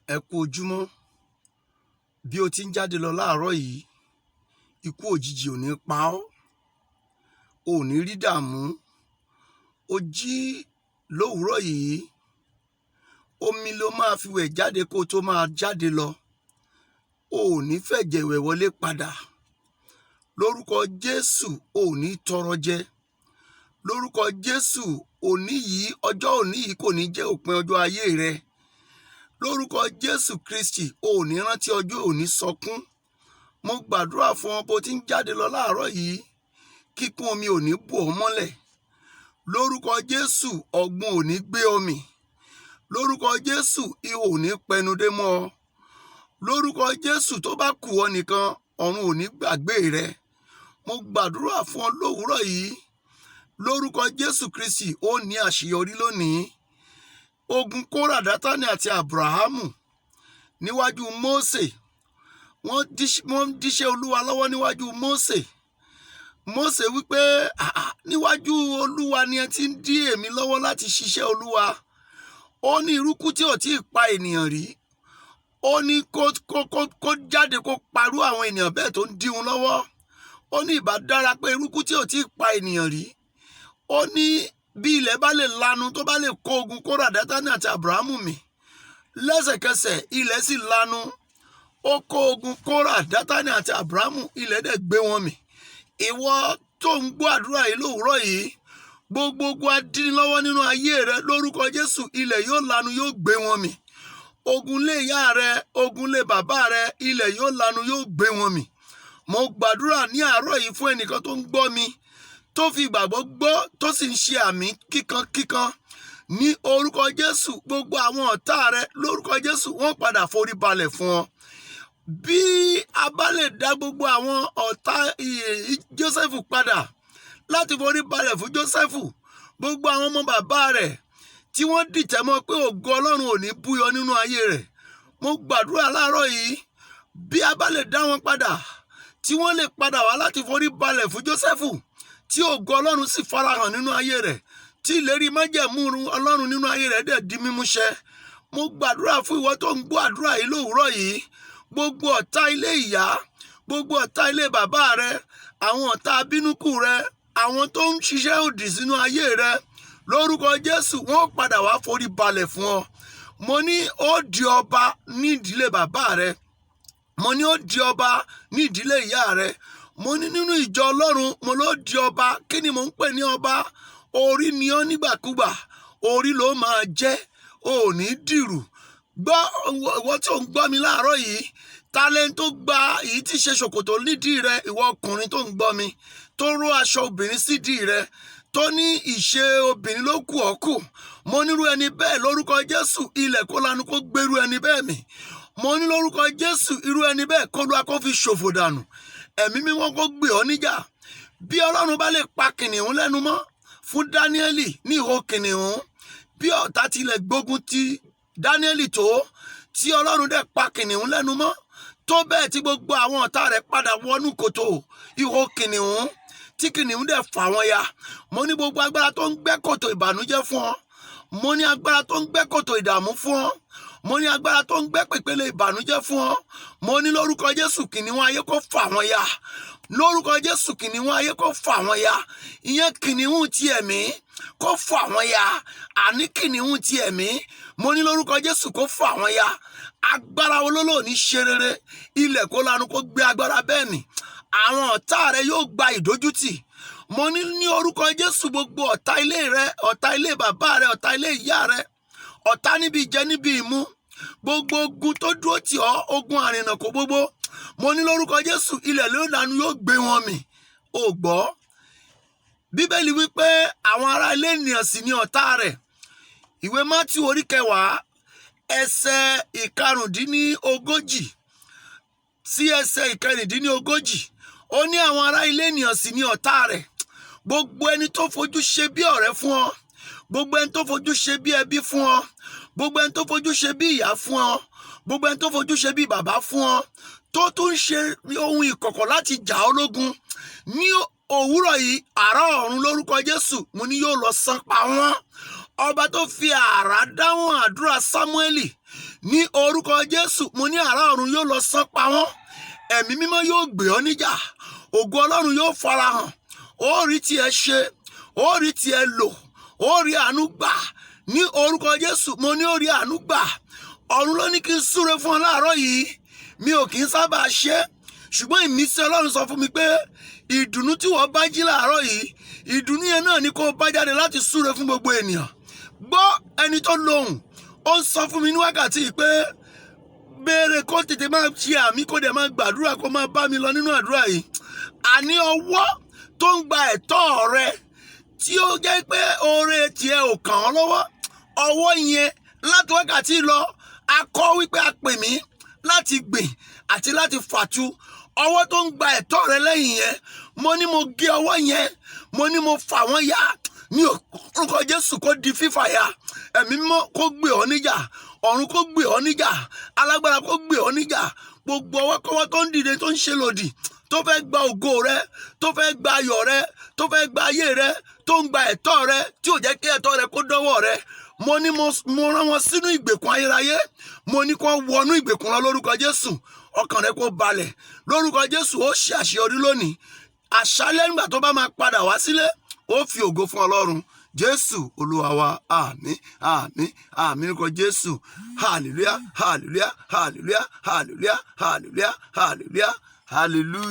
Ẹ kú ojúmọ́. Bí o ti ń jáde lọ láàárọ̀ yìí, ikú òjijì ò ní pa ọ́, o ò ní rí dààmú. O jí lówùúrọ̀ yìí, omi ló máa fi wẹ̀ jáde kó o tó máa jáde lọ. O ò ní fẹ̀jẹ̀ wẹ̀ wọlé padà. Lórúkọ Jésù, o ò ní tọrọ jẹ. Lórúkọ Jésù, òní yìí, ọjọ́ òní yìí kò ní jẹ́ òpin ọjọ́ ayé rẹ. Lórúkọ Jésù Kristi, o ò ní rántí ọjọ́ òní sọkún. Mo gbàdúrà fún ọ bó ti ń jáde lọ láàárọ̀ yìí, kíkún omi ò ní bò ọ́ mọ́lẹ̀. Lórúkọ Jésù, ọ̀gbun ò ní gbé ọ mì. Lórúkọ Jésù, ihò ò ní pẹnudé mọ́ ọ. Lórúkọ Jésù, tó bá kù ọ nìkan, ọ̀run ò ní gbàgbé rẹ. Mo gbàdúrà fún ọ lówùúrọ̀ yìí. Lórúkọ Jésù Kristi, ó ní àṣeyọrí lónìí. Ogun Kórà, Dátánì àti Àbúráhámù níwájú Mósè, wọ́n díṣẹ́ Olúwa lọ́wọ́ níwájú Mósè. Mósè wípé, "Àà, níwájú Olúwa ni ẹ ti ń dí èmi lọ́wọ́ láti ṣiṣẹ́ Olúwa." Ó ní irúkú tí ò tí ì pa ènìyàn rí, ó ní kó jáde kó parú àwọn ènìyàn bẹ́ẹ̀ tó ń dí wọn lọ́wọ́. Ó ní ìbá dára pé irúkú tí ò tí ì pa ènìyàn rí, ó ní bí ilẹ̀ bá lè lanu tó bá lè kó ogun Kórà, Dátánì àti Àbúráhámù mì. Lẹ́sẹ̀kẹsẹ̀ ilẹ̀ sì lanu, ó kó ogun Kórà, Dátánì àti Àbúráhámù, ilẹ̀ dẹ̀ gbé wọn mì. Ìwọ tó ń gbọ́ àdúrà yìí lówùúrọ̀ yìí, gbogbo ogun adínilọ́wọ́ nínú ayé rẹ, lórúkọ Jésù, ilẹ̀ yóò lanu, yóò gbé wọn mì. Ogun lé ìyá rẹ, ogun lé bàbá rẹ, ilẹ̀ yóò lanu, yóò gbé wọn mì. Mo gbàdúrà ní àárọ̀ yìí fún ẹnìkan tó ń gbọ́ mi, tó fi ìgbàgbọ́ gbọ́, tó sì ń ṣe àmì kíkankíkan. Ní orúkọ Jésù, gbogbo àwọn ọ̀tá rẹ, lórúkọ Jésù, wọ́n padà forí balẹ̀ fún ọ. Bí a bá lè dá gbogbo àwọn ọ̀tá Jósẹ́fù padà láti forí balẹ̀ fún Jósẹ́fù, gbogbo àwọn ọmọ bàbá rẹ̀ tí wọ́n dìtẹ̀ mọ́ pé ògo Ọlọ́run ò ní búyọ nínú ayé rẹ̀, mo gbàdúrà láàárọ̀ yìí, bí a bá lè dá wọn padà, tí wọ́n lè padà wá láti forí balẹ̀ fún Jósẹ́fù, tí ògo Ọlọ́run sì farahàn nínú ayé rẹ̀, tí ìlérí májẹ̀mú Ọlọ́run nínú ayé rẹ̀ dẹ̀ di mímúṣẹ. Mo gbàdúrà fún ìwọ tó ń gbọ́ àdúrà yìí lówùúrọ̀ yìí, gbogbo ọ̀tá ilé ìyá, gbogbo ọ̀tá ilé bàbá rẹ, àwọn ọ̀tá abínúkù rẹ, àwọn tó ń ṣiṣẹ́ òdì sínú ayé rẹ, lórúkọ Jésù, wọ́n padà wá forí balẹ̀ fún ọ. Mo ní ó di ọba ní ìdílé bàbá rẹ, mo ní ó di ọba ní ìdílé ìyá rẹ, mo ní nínú ìjọ Ọlọ́run, mo ló di ọba. Kí ni mò ń pè ní ọba? Orí ni ọ́ nígbàkúgbà, orí ló máa jẹ́, ò ní dìrù. Gbọ́, ìwọ tí ò ń gbọ́ mi láàárọ̀ yìí, talent tó gba èyí tí ṣe ṣòkòtò nídìí rẹ, ìwọ ọkùnrin tó ń gbọ́ mi, tó ró aṣọ obìnrin sídìí rẹ, tó ní ìṣe obìnrin ló kù ọ́ kù, mo nírú ẹni bẹ́ẹ̀, lórúkọ Jésù, ilẹ̀ kó lanu kó gbérú ẹni bẹ́ẹ̀ mì. Mo ní lórúkọ Jésù, irú ẹni bẹ́ẹ̀ kó lu akó fi ṣòfò dànù. Ẹ̀mí mímọ́ kó gbé ọ níjà. Bí Ọlọ́run bá lè pa kìnìún lẹ́nu mọ́ fún Dáníẹ́lì ní ihò kìnìún, bí ọ̀tá tilẹ̀ gbógun ti Dáníẹ́lì tó, tí Ọlọ́run dẹ̀ pa kìnìún lẹ́nu mọ́ tó bẹ́ẹ̀ tí gbogbo àwọn ọ̀tá rẹ̀ padà wọnú kòtò ihò kìnìún, tí kìnìún dẹ̀ fà wọ́n ya. Mo ní gbogbo agbára tó ń gbẹ́ kòtò ìbànújẹ́ fún ọ, mo ní agbára tó ń gbẹ́ kòtò ìdààmú fún ọ, mo ní agbára tó ń gbẹ́ pèpele ìbànújẹ́ fún ọ, mo ní lórúkọ Jésù, kìnìún ayé kó fà wọ́n ya. Lórúkọ Jésù, kìnìún ayé kó fà wọ́n ya. Ìyẹn kìnìún ti ẹ̀mí kó fà wọ́n ya. Àní kìnìún ti ẹ̀mí, mo ní lórúkọ Jésù, kó fà wọ́n ya. Agbára olólò ní ṣe rere, ilẹ̀ kó lanu kó gbé agbára bẹ́ẹ̀ mì. Àwọn ọ̀tá rẹ yóò gba ìdójútì. Mo ní ní orúkọ Jésù, gbogbo ọ̀tá ilé rẹ, ọ̀tá ilé bàbá rẹ, ọ̀tá ilé ìyá rẹ, ọ̀tá níbi ìjẹ níbi ìmu, gbogbo ogun tó dúró tì ọ́, ogun àrìnàkò gbogbo, mo ní lórúkọ Jésù, ilẹ̀ ló lanu yóò gbé wọn mì. Ò gbọ́, Bíbélì wípé àwọn ará ilé ènìyàn sì ní ọ̀tá rẹ̀. Ìwé Mátíù orí 10, ẹsẹ̀ 35 sí ẹsẹ̀ 36, ó ní àwọn ará ilé ènìyàn sì ní ọ̀tá rẹ̀. Gbogbo ẹni tó fojú ṣe bí ọ̀rẹ́ fún ọ, gbogbo ẹni tó fojú ṣe bí ẹbí fún ọ, gbogbo ẹni tó fojú ṣe bí ìyá fún ọ, gbogbo ẹni tó fojú ṣe bí bàbá fún ọ, tó tún ń ṣe ohun ìkọ̀kọ̀ láti jà ọ́ lógun ní Òwúrọ̀ yìí, àrá ọ̀run lórúkọ Jésù, mo ní yóò lọ sán pa wọ́n. Ọba tó fi àrá dáhùn àdúrà Sámúẹ́lì, ní orúkọ Jésù, mo ní àrá ọ̀run yóò lọ sán pa wọ́n. Ẹ̀mí Mímọ́ yóò gbé ọ níjà, ògo Ọlọ́run yóò farahàn. Ó rí tiẹ̀ ṣe, ó rí tiẹ̀ lò, ó rí àánú gbà ní orúkọ Jésù. Mo ní ó rí àánú gbà. Ọ̀run ló ní kí n súre fún ọ láàárọ̀ yìí. Mi ò kì í sábà ṣe é, ṣùgbọ́n ìmísí Ọlọ́run sọ fún mi pé ìdùnnú tí wọ́n bá jí láàárọ̀ yìí, ìdùnnú yẹn náà ni kó bá jáde láti súre fún gbogbo ènìyàn. Gbọ́, ẹni tó lóhùn ó ń sọ fún mi ní wákàtí yìí pé béèrè, kó tètè máa ṣe àmín, kó dẹ̀ máa gbàdúrà, kó máa bá mi lọ nínú àdúrà yìí. Àní ọwọ́ tó ń gba ẹ̀tọ́ rẹ, tí ó jẹ́ pé oore tiẹ̀ ò kàn ọ́ lọ́wọ́, ọwọ́ yẹn, láti wákàtí lọ, a kọ́ wípé a pè mí láti gbìn àti láti fàtu. Ọwọ́ tó ń gba ẹ̀tọ́ rẹ lẹ́yìn yẹn, mo ní mo gé ọwọ́ yẹn, mo ní mo fà wọ́n ya ní orúkọ Jésù. Kó di fífà ya. Ẹ̀mí Mímọ́ kó gbé ọ níjà, ọ̀run kó gbé ọ níjà, alágbára kó gbé ọ níjà. Gbogbo ọwọ́kọ́wọ́ tó ń dìde, tó ń ṣe lòdì, tó fẹ́ gba ògo rẹ, tó fẹ́ gba ayọ̀ rẹ, tó fẹ́ gba ayé rẹ, tó ń gba ẹ̀tọ́ rẹ, tí ò jẹ́ kí ẹ̀tọ́ rẹ kó dọ́wọ́ rẹ, mo ní mo rán wọn sínú ìgbèkùn ayérayé. Mo ní kó wọnú ìgbèkùn lọ lórúkọ Jésù. Ọkàn rẹ kó balẹ̀ lórúkọ Jésù. Ó ṣe àṣeyọrí lónìí. Àṣálẹ́, nígbà tó bá máa padà wá sílé, ó fi ògo fún Ọlọ́run. Jésù Olúwa wa. Àmín, àmín, àmín lórúkọ Jésù. Hallelujah, hallelujah, hallelujah, hallelujah, hallelujah, hallelujah, hallelujah.